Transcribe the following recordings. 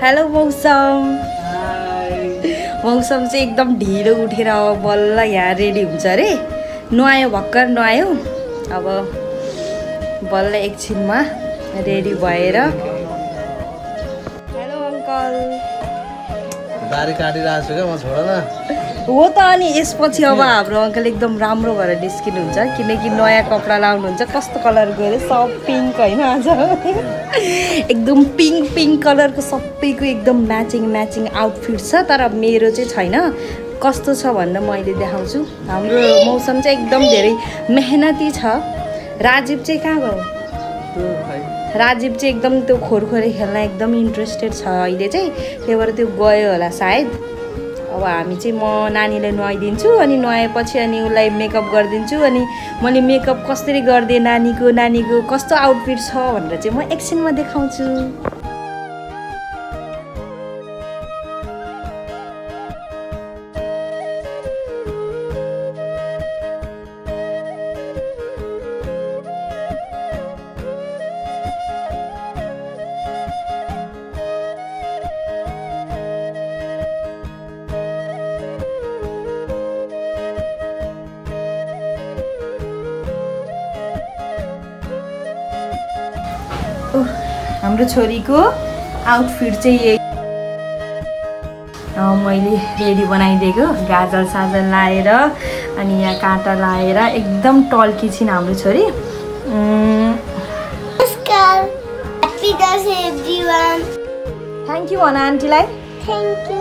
Hello मौसम मौसम चाहिँ एकदम ढिलो उठेर अब बल्ल यहाँ रेडी हुन्छ अरे नुहायो भर्खर नुहायो अब बल्ल एकछिनमा रेडी भएर हेलो अङ्कल दारी काटिरहेको छु क्या म छोड न हो त अनि यसपछि अब हाम्रो अङ्कल एकदम राम्रो भएर निस्किनुहुन्छ किनकि नयाँ कपडा लाउनुहुन्छ कस्तो कलरको अरे सब पिङ्क होइन आज एकदम पिङ्क कलरको सबैको एकदम म्याचिङ आउटफिट छ तर मेरो चाहिँ छैन कस्तो छ भनेर मैले देखाउँछु हाम्रो मौसम चाहिँ एकदम धेरै मेहनती छ राजीव चाहिँ कहाँ गयो राजीव चाहिँ एकदम त्यो खोरखोरे खेल्न एकदम इन्ट्रेस्टेड छ अहिले चाहिँ त्यही भएर त्यो गयो होला सायद अब हामी चाहिँ म नानीलाई नुहाइदिन्छु अनि नुहाएपछि अनि उसलाई मेकअप गरिदिन्छु अनि मैले मेकअप कसरी गरिदिएँ नानीको कस्तो आउटफिट छ भनेर चाहिँ म एकछिनमा देखाउँछु हाम्रो छोरीको आउटफिट चाहिँ यही मैले रेडी बनाइदिएको गाजल साजल लाएर अनि यहाँ काँटा लाएर एकदम टल्की छिन् हाम्रो छोरी थ्याङ्क यू भन आन्टीलाई थ्याङ्क यू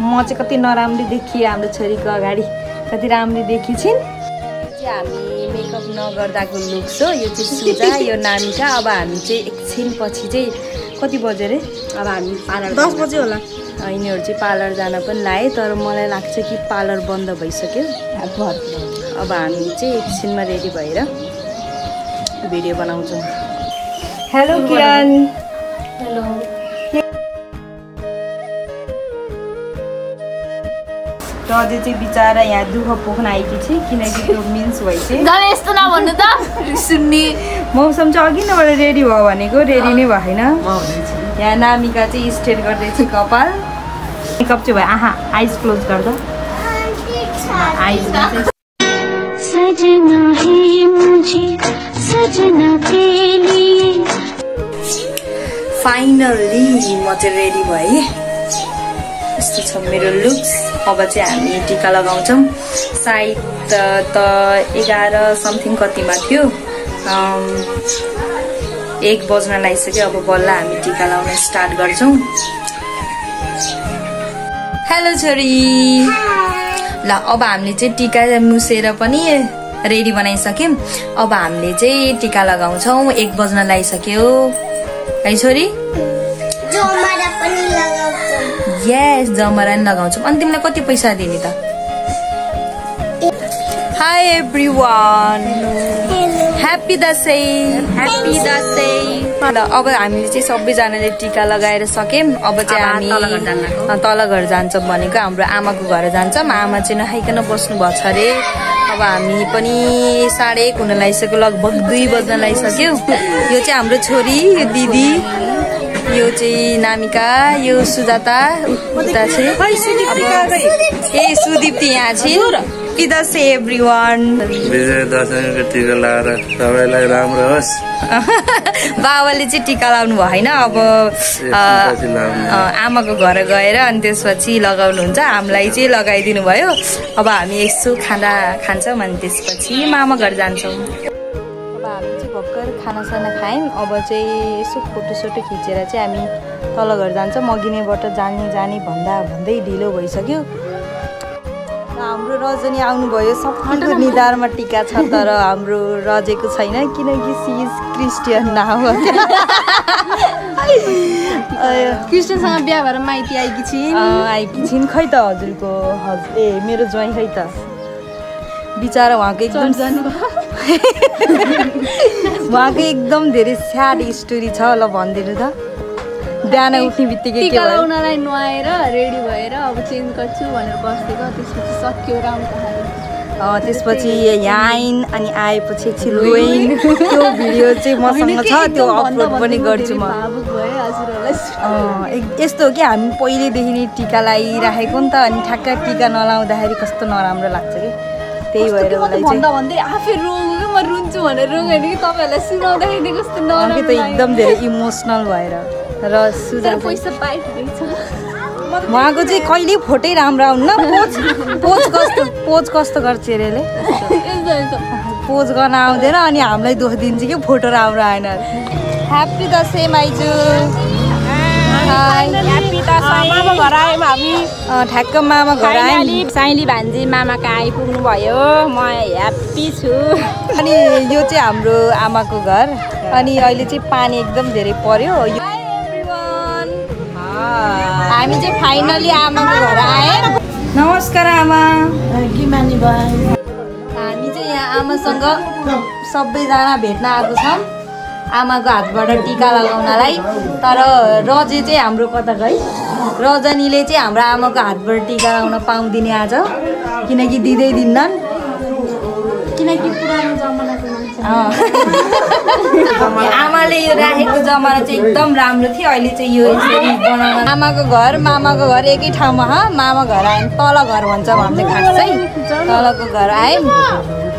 म चाहिँ कति नराम्री देखिएँ हाम्रो छोरीको अगाडि कति राम्री देखी छिन् हामी मेकअप नगर्दाको लुक्स हो यो चाहिँ सुजा यो नानीका अब हामी चाहिँ एकछिन पछि चाहिँ कति बजे रे अब हामी पार्लर 10 बजे होला यिनीहरू चाहिँ पार्लर जान पनि लाए तर मलाई लाग्छ कि पार्लर बन्द भइसक्यो अब हामी चाहिँ एकछिनमा रेडी भएर भिडियो बनाउँछौँ हेलो किरण हेलो अझै चाहिँ बिचारा यहाँ दुःख पोख्न आएकी छ किनकि त्यो मिन्स भइसक्यो यस्तो नभन्नु त सुन्ने मौसम चाहिँ अघि नबाट रेडी भयो भनेको रेडी नै भएन यहाँ नामिका चाहिँ स्ट्रेट गर्दैछ कपाल मेकअप चाहिँ भयो आहा आइज क्लोज गर्दा आइज फाइनल्ली म चाहिँ रेडी भएँ यस्तो छ मेरो लुक्स अब चाहिँ हामी टिका लगाउँछौँ सायद त 11 समथिङ कतिमा थियो 1 बज्न लागिसक्यो अब बल्ल हामी टिका लगाउन स्टार्ट गर्छौँ हेलो छोरी ल अब हामीले चाहिँ टिका मुसेर पनि रेडी बनाइसक्यौँ अब हामीले चाहिँ टिका लगाउँछौँ 1 बज्न लागिसक्यो है छोरी यस जमरा नि लगाउँछौँ अनि तिमीलाई कति पैसा दिने त हाई एभ्रीवान ह्याप्पी दसैँ अब हामीले चाहिँ सबैजनाले टिका लगाएर सक्यौँ अब चाहिँ हामी तल घर जान्छौँ भनेको हाम्रो आमाको घर जान्छौँ आमा चाहिँ नखाइकन बस्नु भएको छ अरे अब हामी पनि 1:30 हुन लागिसक्यो लगभग 2 बज्न लागिसक्यो यो चाहिँ हाम्रो छोरी यो दिदी यो चाहिँ नामिका यो सुजाता उता चाहिँ ए सुदीप्ती यहाँ चाहिँ दसैँ एभ्रीवान विजय दशमीको टिका लाएर सबैलाई राम्रो होस् बाबाले चाहिँ टिका लाउनु भएन अब आमाको घर गएर अनि त्यसपछि लगाउनुहुन्छ हामीलाई चाहिँ लगाइदिनु भयो अब हामी यसो खाना खान्छौँ अनि त्यसपछि मामा घर जान्छौँ अब हामी चाहिँ भर्खर खानासाना खायौँ अब चाहिँ यसो फोटोसोटो खिचेर चाहिँ हामी तल घर जान्छौँ अघिनैबाट जाने भन्दै ढिलो भइसक्यो हाम्रो रजनी आउनुभयो सबैको निधारमा टिका छ तर हाम्रो रजेको छैन किनकि सी इज क्रिस्चियन नाउ कृष्णसँग बिहा भएर माइती आएकी छिन् आएकी छिन् खै त हजुरको ए मेरो ज्वाइँ खै त बिचारा उहाँको एकदम धेरै स्याड स्टोरी छ ल भनिदिनु त बिहान उठ्ने बित्तिकै टिका लगाउनलाई नुहाएर रेडी भएर अब चेन्ज गर्छु भनेर बसेको त्यसपछि सक्यो राम्रो त्यसपछि यहाँ आइन् अनि आएपछि एकछिन रोइन् त्यो भिडियो चाहिँ मसँग छ त्यो अपलोड पनि गर्छु म यस्तो हो कि हामी पहिलेदेखि नै टिका लगाइराखेको नि त अनि ठ्याक्क टिका नलाउँदाखेरि कस्तो नराम्रो लाग्छ कि त्यही भएर उसलाई चाहिँ भन्दै आफै रोगेँ म रुन्छु भनेर रोगेँ कि तपाईँहरूलाई सुनाउँदाखेरि कस्तो नराम्रो त एकदम धेरै इमोसनल भएर र सुझाव पैसा पाइरहेछ उहाँको चाहिँ कहिले फोटै राम्रो आउन्न पोज कस्तो गर्छ अरे पोज गर्न आउँदैन अनि हामीलाई दोष दिन्छ कि फोटो राम्रो आएन ह्याप्पी दसैँ माइजू मामा घर आयौँ हामी ठ्याक्क मामा घर आयौँ साइली भान्जी मामा कहाँ आइपुग्नु भयो म ह्याप्पी छु अनि यो चाहिँ हाम्रो आमाको घर अनि अहिले चाहिँ पानी एकदम धेरै पर्यो हामी चाहिँ फाइनली आमाको घर आयौँ नमस्कार आमा गिमानी भयो हामी चाहिँ यहाँ आमासँग सबैजना भेट्न आएको छौँ आमाको हातबाट टिका लगाउनलाई तर रजे चाहिँ हाम्रो कता गई रजनीले चाहिँ हाम्रो आमाको हातबाट टिका लगाउन पाउँदिने आज किनकि दिँदै दिन्नन् किनकि पुरानो जमानाको आमाले यो राखेको जमाना चाहिँ एकदम राम्रो थियो अहिले चाहिँ यो यसरी बनाउन आमाको घर मामाको घर एकै ठाउँमा मामा घर आयौँ तल घर भन्छ हामीले खास चाहिँ तलको घर आयौँ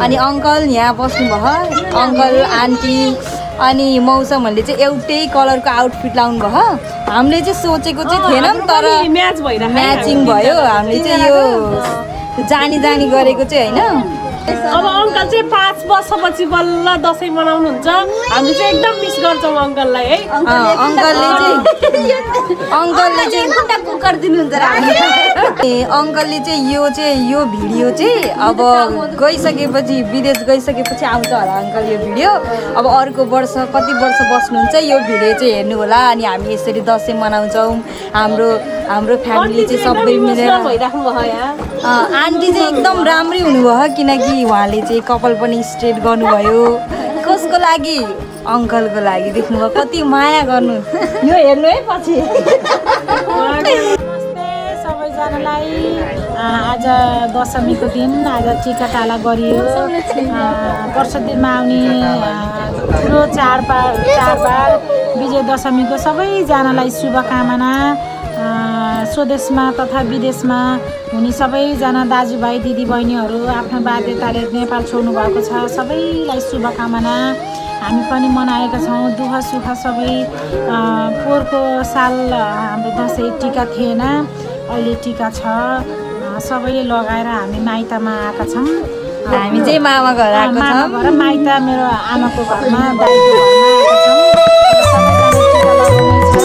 अनि अङ्कल यहाँ बस्नुभयो अङ्कल आन्टी अनि मौसमहरूले चाहिँ एउटै कलरको आउटफिट लाउनु भयो हामीले चाहिँ सोचेको चाहिँ थिएनौँ तर म्याचिङ भयो हामीले चाहिँ यो जानी गरेको चाहिँ होइन अब अङ्कल चाहिँ 5 वर्षपछि बल्ल दसैँ मनाउनुहुन्छ हामी चाहिँ एकदम मिस गर्छौँ अङ्कललाई है अङ्कलले चाहिँ यो भिडियो चाहिँ अब गइसकेपछि विदेश गइसकेपछि आउँछ होला अङ्कल यो भिडियो अब अर्को वर्ष कति वर्ष बस्नुहुन्छ यो भिडियो चाहिँ हेर्नु होला अनि हामी यसरी दसैँ मनाउँछौँ हाम्रो फ्यामिली चाहिँ सबै मिलेर आन्टी चाहिँ एकदम राम्रै हुनुभयो किनकि उहाँले चाहिँ कपाल पनि स्ट्रेट गर्नुभयो कसको लागि अङ्कलको लागि देख्नुभयो कति माया गर्नु यो हेर्नु है पछि सबैजनालाई आज दशमीको दिन आज टिकाटाला गरियो वर्ष दिनमा आउने ठुलो चाडबाड विजय दशमीको सबैजनालाई शुभकामना स्वदेशमा तथा विदेशमा हुने सबैजना दाजुभाइ दिदीबहिनीहरू आफ्नो बाध्यताले नेपाल छोड्नु भएको छ सबैलाई शुभकामना हामी पनि मनाएका छौँ दुःख सुख सबै पोहोरको साल हाम्रो दसैँ टिका थिएन अहिले टिका छ सबैले लगाएर हामी माइतमा आएका छौँ हामी चाहिँ मामा घर आएको छौँ माइता मेरो आमाको घरमा दाइको घरमा आएका छौँ सबैजना टिका लगाउनेछ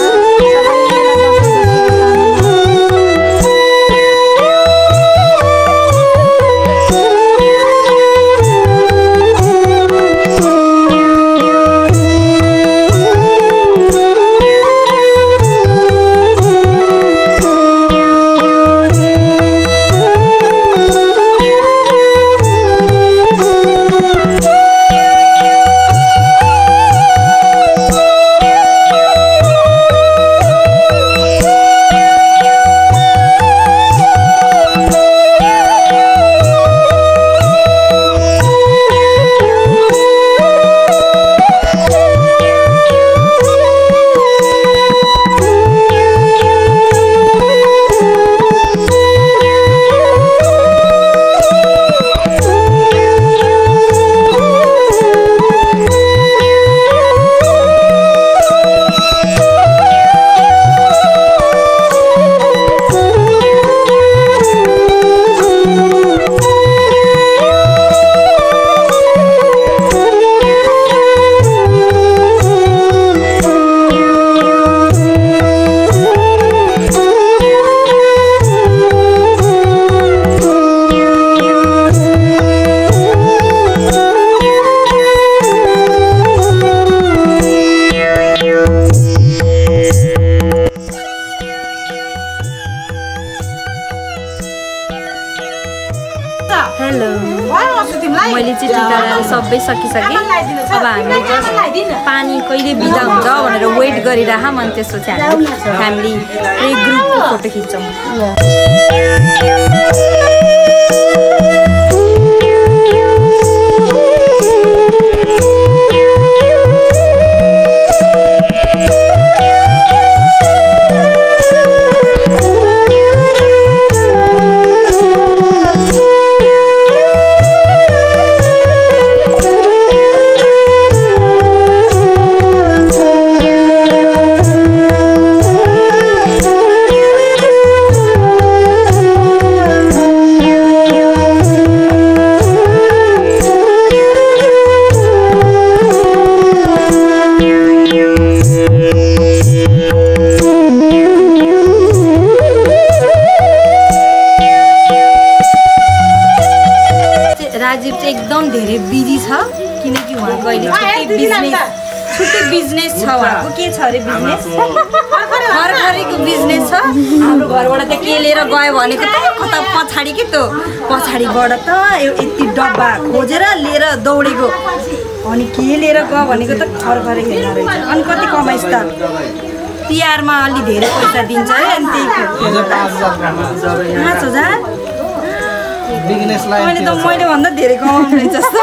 सबै सकिसके अब हामीले जस्ट पानी कहिले बिदा हुन्छ भनेर वेट गरिरह अनि त्यसपछि हामी फ्यामिली प्ले ग्रुपको फोटो खिच्छौँ। राजीव चाहिँ एकदम धेरै बिजी छ किनकि उहाँको अहिले छुट्टै बिजनेस छ। उहाँको के छ अरे बिजनेस खरखरीको बिजनेस छ। हाम्रो घरबाट त के लिएर गयो भनेको त कता पछाडि के त पछाडिबाट त यति डब्बा खोजेर लिएर दौडेको अनि के लिएर गयो भनेको त खरखरी हेर्न रहेछ। अनि कति कमाइस् त तिहारमा अलि धेरै पैसा दिन्छ है अनि त्यही 5,000 मैले त मैले भन्दा धेरै कमाउने जस्तो।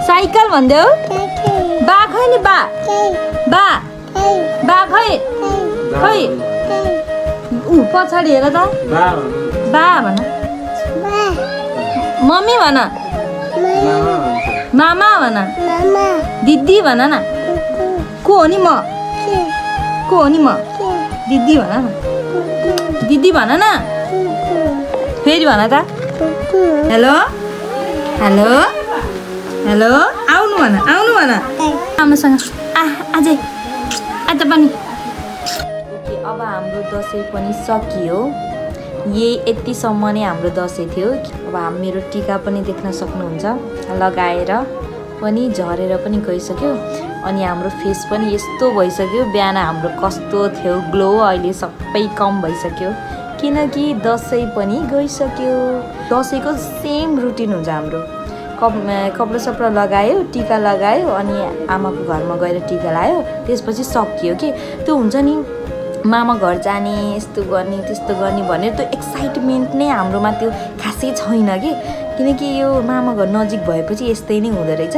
साइकल भन्देऊ बा खै नि बा बा बा खै खै ऊ पछाडि हेर त बा भन मम्मी भन मामा भन दिदी भन न को हो नि म को हो नि म दिदी भन न दिदी भन न फेरि भन त हेलो हेलो हेलो आउनु भन आमासँग अझै आज पनि अब हाम्रो दसैँ पनि सकियो यतिसम्म नै हाम्रो दसैँ थियो अब मेरो टीका पनि देख्न सक्नुहुन्छ लगाएर पनि झरेर पनि गइसक्यो अनि हाम्रो फेस पनि यस्तो भइसक्यो बिहान हाम्रो कस्तो थियो ग्लो अहिले सबै कम भइसक्यो किनकि दसैँ पनि गइसक्यो दसैँको सेम रुटिन हुन्छ हाम्रो कपडा सपडा लगायो टीका लगायो अनि आमाको घरमा गएर टीका लायो त्यसपछि सकियो कि त्यो हुन्छ नि मामा घर जाने यस्तो गर्ने त्यस्तो गर्ने भनेर त्यो एक्साइटमेन्ट नै हाम्रोमा त्यो खासै छैन कि किनकि यो मामा घर नजिक भएपछि यस्तै नै हुँदो रहेछ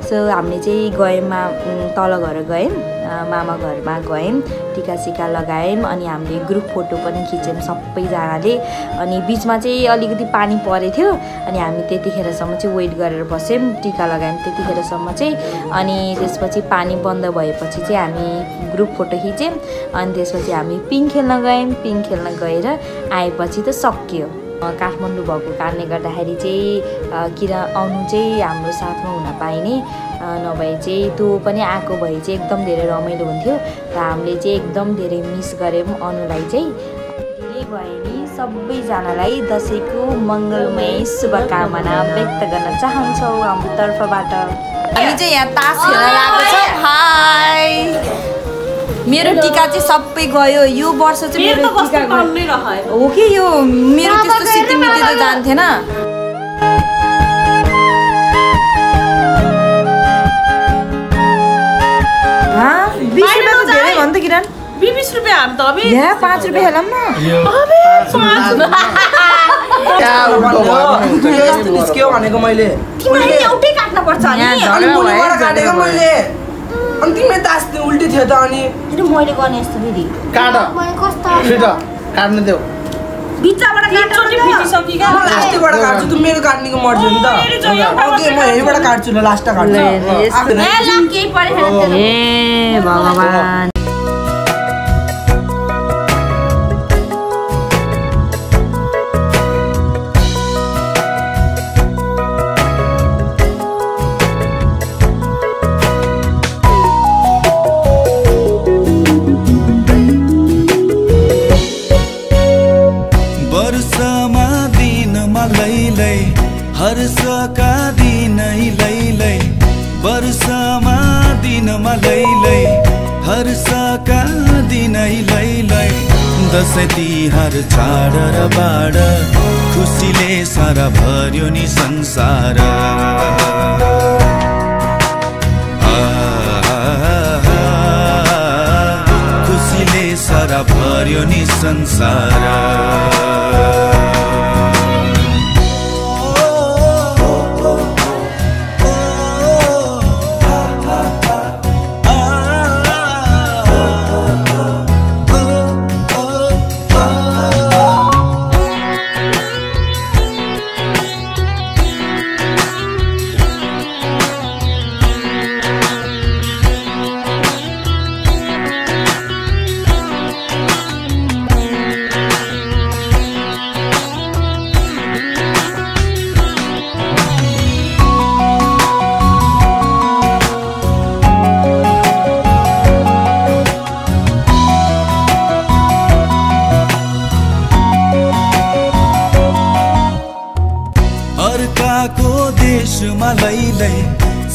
सो हामीले चाहिँ गयौँ तल घर गयौँ मामा घरमा गयौँ टीका सिका लगायौँ अनि हामीले ग्रुप फोटो पनि खिच्यौँ सबैजनाले अनि बिचमा चाहिँ अलिकति पानी परेको थियो अनि हामी त्यतिखेरसम्म चाहिँ वेट गरेर बस्यौँ टीका लगायौँ त्यतिखेरसम्म चाहिँ अनि त्यसपछि पानी बन्द भएपछि चाहिँ हामी ग्रुप फोटो खिच्यौँ अनि त्यसपछि हामी पिङ खेल्न गयौँ पिङ खेल्न गएर आएपछि त सकियो काठमाडौँ भएको कारणले गर्दाखेरि चाहिँ किरा आउनु चाहिँ हाम्रो साथमा हुन पाइने नभए चाहिँ त्यो पनि आएको भए चाहिँ एकदम धेरै रमाइलो हुन्थ्यो र हामीले चाहिँ एकदम धेरै मिस गऱ्यौँ अनुलाई चाहिँ धेरै भयो नि सबैजनालाई दसैँको मङ्गलमय शुभकामना व्यक्त गर्न चाहन्छौँ हाम्रो तर्फबाट हामी चाहिँ यहाँ तास खेल्न लागेको छ हाई मेरो टीका चाहिँ सबै गयो यो वर्ष चाहिँ मेरो टीका हो कि यो मेरो त्यस्तो सितिमिति त जान्थेन धेरै भन् त किरण 20 रुपैयाँ हाम त अब यहाँ 5 रुपैयाँ हेलौँ न निस्क्यो भनेको मैले तिमीले एउटै काट्न पर्छ अनि काटेको मैले अनि तिमीले तास उल्टी थियो त अनि मैले गर्ने यस्तो फेरि काट काट्न देऊ बिचबाट एकचोटि फिटिसकी क्या म लास्टबाट काट्छु त मेरो काट्नेको मर्जी हो नि त ओके म यहीबाट काट्छु ल लास्ट काट्छु ए भगवान हर्षका दिनै लैलै वर्षमा दिनमा लैलै हर्षका दिनै लैलै दसैँ तिहार चाड र बाड खुसीले सारा भर्यो नि संसार खुसीले सारा भर्यो नि संसार देशमा लैलै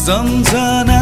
सम्झना